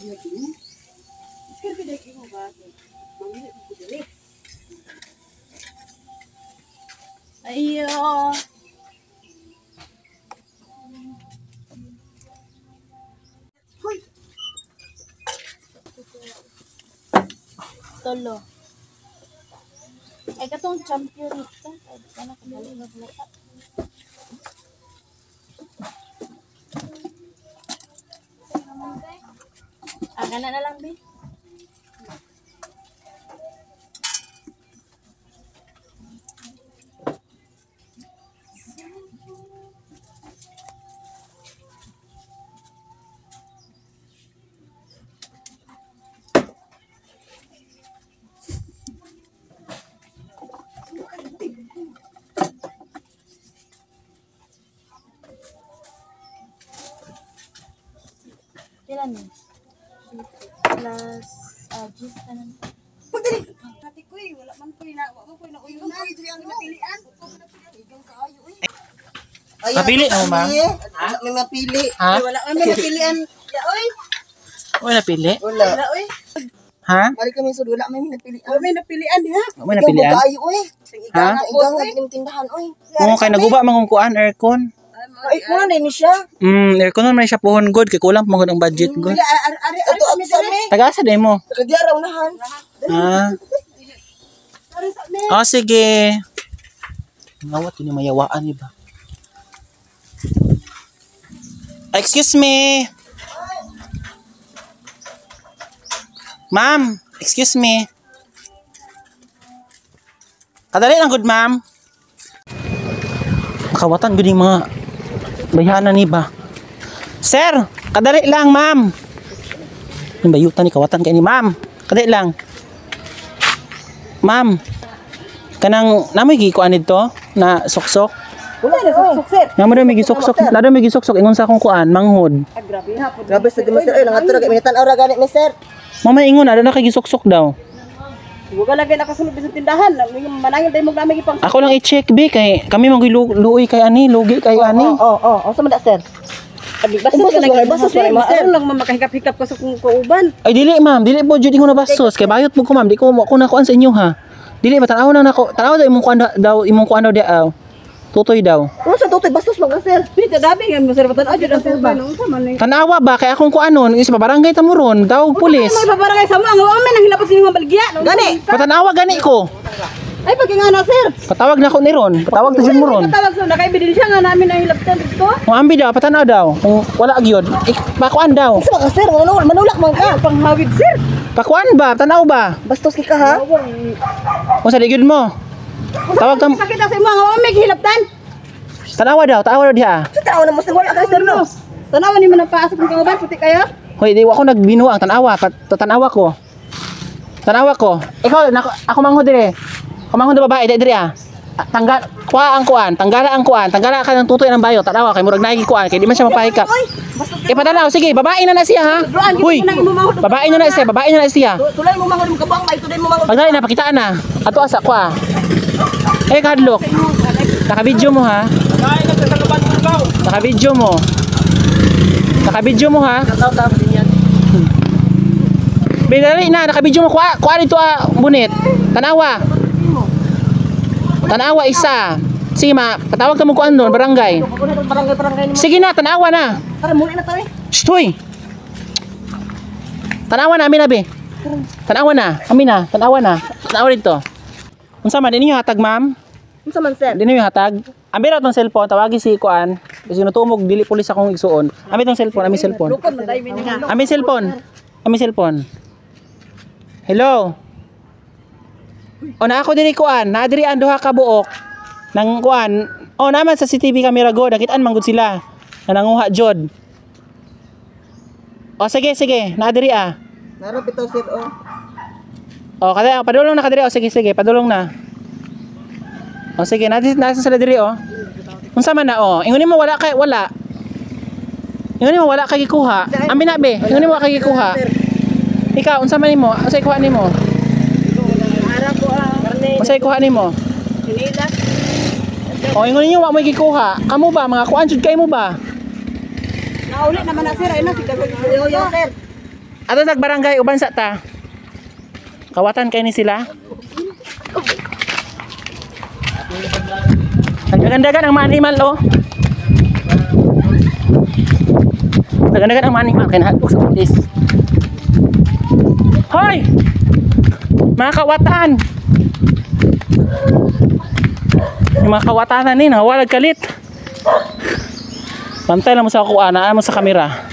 Ayo. Tolo. Ay katong champion ito. Ay di ka na kabalo maglata. Ah, gana na lang, be. Pila ni? Plus, juice na lang. Pagdali. Ate ko eh, wala man ko na, wala ko na uyo na. Napilian. Napili mo, ma'am? Wala may mapili. Ha? Wala may napilian. Ya oy. Wala napili? Wala. Wala oy. Ha? Balik kami sud wala may napilian. Wala may napilian diha. Wala napilian? Kaayo oy. Ha? Ikaw nga yung tindahan oy. Oo, kay naguba man kung kuan aircon. Ay, mo na ni siya. Aircon man siya puhon good kay kulang pa man gud ang budget good. Ari ari sa mi. Tagasa day mo. Kagya raw nahan. Ha? Oh, sige. Ngawat ini mayawaan iba. Excuse me. Ma'am, excuse me. Kadali lang good, ma'am. Kawatan gud yung mga bayhana ni ba. Sir, kadali lang, ma'am. Yung bayutan ni kawatan kay ni ma'am. Kadali lang. Ma'am, kanang namoy gikuan dito na suksok. Wala na suksok sir. Namo daw may gisuksok, na daw may gisuksok ingon sa akong kuan, manghod. Grabe hapon. Grabe sa gima sir. Oy, nangadto ra kay minitan ra gani mi sir. Mama ingon na daw kay gisuksok daw. Wala lagi nakasulod sa tindahan. Manangil day mo gamit ipang. Ako lang i-check be kay kami man luoy kay ani, lugi kay ani. Oo, oo, oh, sa man sir. Bastos ka lang, bastos ka lang, sir. Lang makahikap-hikap ka sa kung kauban. Ay dili ma'am, dili po jud ingon na bastos kay bayot mo ko ma'am, di ko ako na kuan sa inyo ha. Dili ba tan-aw na nako, tan-aw daw imong kuan daw, imong kuan daw di aw. Tutoy daw. Ano sa tutoy bastos man ka sir? Pili gabi nga mo sir batan adyo na sir ba. Tanawa ba kay akong kuanon is barangay ta mo ron, daw pulis. May babarangay sa mo ang wa man ang hilapos ninyo nga baligya. Gani. Patanawa gani ko. Ay pag nga na sir. Patawag na ko ni ron, patawag ta jud mo ron. Patawag sa nakaebidensya nga namin ang hilaptan dito. Kung ambi daw, patanaw daw. Kung wala gyud, pakuan daw. Sa ka sir, manulak man ka. Panghawid sir. Pakuan ba? Tanaw ba? Bastos ka ha. Kung sa ligid mo. Tawag tam Sakit sa imo nga wa may hilaptan. tanawa daw, tanawa daw diha. Sa tao na mo sir wala ka sir no. Tanawa ni man ang paasa kung kauban puti kayo. Hoy, di ako nagbinuang tanawa, tanawa ko. Tanawa ko. Ikaw nako, ako manghod dire. Ako manghod na babae dire ah. Tanggal kuha ang kuan, tanggala ang kuan, tanggala ka ng tutoy ng bayo, tanawa kay murag naigi kuan kay di man siya mapahikap. Ipatanaw, sige, babae na na siya ha. Huy, babae na na siya, babae na na siya. Tulay mo manghod mo kabang may tulay mo manghod. Pagdali na, pakitaan na. Ato asa ko ah. Eh, kadlok. Naka-video mo ha. Naka-video mo. Naka-video mo ha. Bidali na, naka-video mo. Kuha, kuha dito ah, bunit. Tanawa. Tanawa isa. Sige ma, patawag ka mo kuan doon, barangay. Sige na, tanawa na. Tara, muli na tayo. Shh, huy. Tanawa na, amin na be. Tanawa na, amin na, tanawa na. Tanawa dito. Unsa man, di ninyo hatag ma'am? Unsa man sir? Di ninyo hatag? Ambi ra tong cellphone, tawagi si kuan. Kasi natumog dili pulis akong igsuon. Ambi tong cellphone, ami cellphone. Ami cellphone. Ami cellphone. Hello. O na ako diri kuan, na diri ang duha ka buok nang kuan. O naman sa CCTV camera go, nakitaan man gud sila. Na nanguha jod. O sige sige, na diri ah. Naro bitaw sir oh. O kada padulong na kadiri o sige sige, padulong na. O sige, nasa sila diri o. Unsa man na o? Ingon nimo wala kay wala. Ingon nimo wala kay gikuha. Amin na be, ingon nimo wala kay gikuha. Ikaw unsa man nimo? Unsa ikuha nimo? Unsa ikuha nimo? O ingon ninyo wa mo gikuha. Kamo ba mga kuan jud kay mo ba? Nauli naman na sir, ay na sige sir. Ato sa barangay uban sa ta. Kawatan kay ni sila. Dagan-dagan ang mga animal oh. Dagan-dagan ang mga animal kay nahadlok sa pulis. Hoy! Mga kawatan! Yung mga kawatan ni nawalag kalit. Pantay lang mo sa ako, ana mo sa kamera.